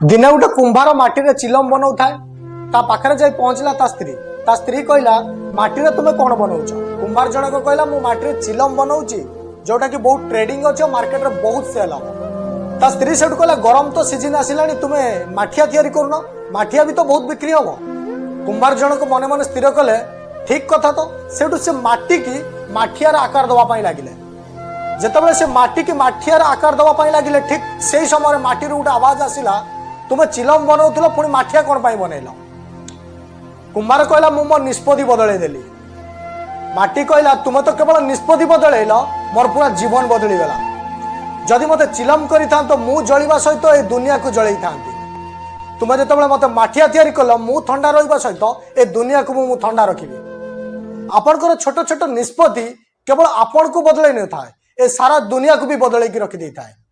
ଦିନେ ଗୋଟେ କୁମ୍ଭାର ମାଟିରେ ଚିଲମ ବନଉଥାଏ। ତା ପାଖରେ ଯାଇ ପହଞ୍ଚିଲା ତା ସ୍ତ୍ରୀ। ତା ସ୍ତ୍ରୀ କହିଲା, "ମାଟିରେ ତୁମେ କଣ ବନଉଛ?" କୁମ୍ଭାର ଜଣକ କହିଲା, "ମୁଁ ମାଟିରେ ଚିଲମ ବନଉଛି, ଯୋଉଟା କି ବହୁତ ଟ୍ରେଡିଂ ଅଛି ଆଉ ମାର୍କେଟରେ ବହୁତ ସେଲ୍ ହବ।" ତା ସ୍ତ୍ରୀ ସେଠୁ କହିଲା, "ଗରମ ତ ସିଜିନ ଆସିଲାଣି, ତୁମେ ମାଠିଆ ତିଆରି କରୁନ? ମାଠିଆ ବି ତ ବହୁତ ବିକ୍ରି ହବ।" କୁମ୍ଭାର ଜଣକ ମନେ ମନେ ସ୍ଥିର କଲେ, ଠିକ କଥା ତ। ସେଠୁ ସେ ମାଟିକି ମାଠିଆର ଆକାର ଦେବା ପାଇଁ ଲାଗିଲେ। ଯେତେବେଳେ ସେ ମାଟିକି ମାଠିଆର ଆକାର ଦେବା ପାଇଁ ଲାଗିଲେ, ଠିକ ସେଇ ସମୟରେ ମାଟିରୁ ଗୋଟେ ଆବାଜ ଆସିଲା, "ତୁମେ ଚିଲମ ବନଉଥିଲ, ପୁଣି ମାଠିଆ କଣ ପାଇଁ ବନେଇଲ?" କୁମ୍ଭାର କହିଲା, "ମୁଁ ମୋ ନିଷ୍ପତ୍ତି ବଦଳେଇ ଦେଲି।" ମାଟି କହିଲା, "ତୁମେ ତ କେବଳ ନିଷ୍ପତ୍ତି ବଦଳେଇଲ, ମୋର ପୁରା ଜୀବନ ବଦଳିଗଲା। ଯଦି ମତେ ଚିଲମ କରିଥାନ୍ତ, ମୁଁ ଜଳିବା ସହିତ ଏ ଦୁନିଆକୁ ଜଳେଇଥାନ୍ତି। ତୁମେ ଯେତେବେଳେ ମତେ ମାଠିଆ ତିଆରି କଲ, ମୁଁ ଥଣ୍ଡା ରହିବା ସହିତ ଏ ଦୁନିଆକୁ ମୁଁ ଥଣ୍ଡା ରଖିବି।" ଆପଣଙ୍କର ଛୋଟ ଛୋଟ ନିଷ୍ପତ୍ତି କେବଳ ଆପଣଙ୍କୁ ବଦଳେଇ ନଥାଏ, ଏ ସାରା ଦୁନିଆକୁ ବି ବଦଳେଇକି ରଖିଦେଇଥାଏ।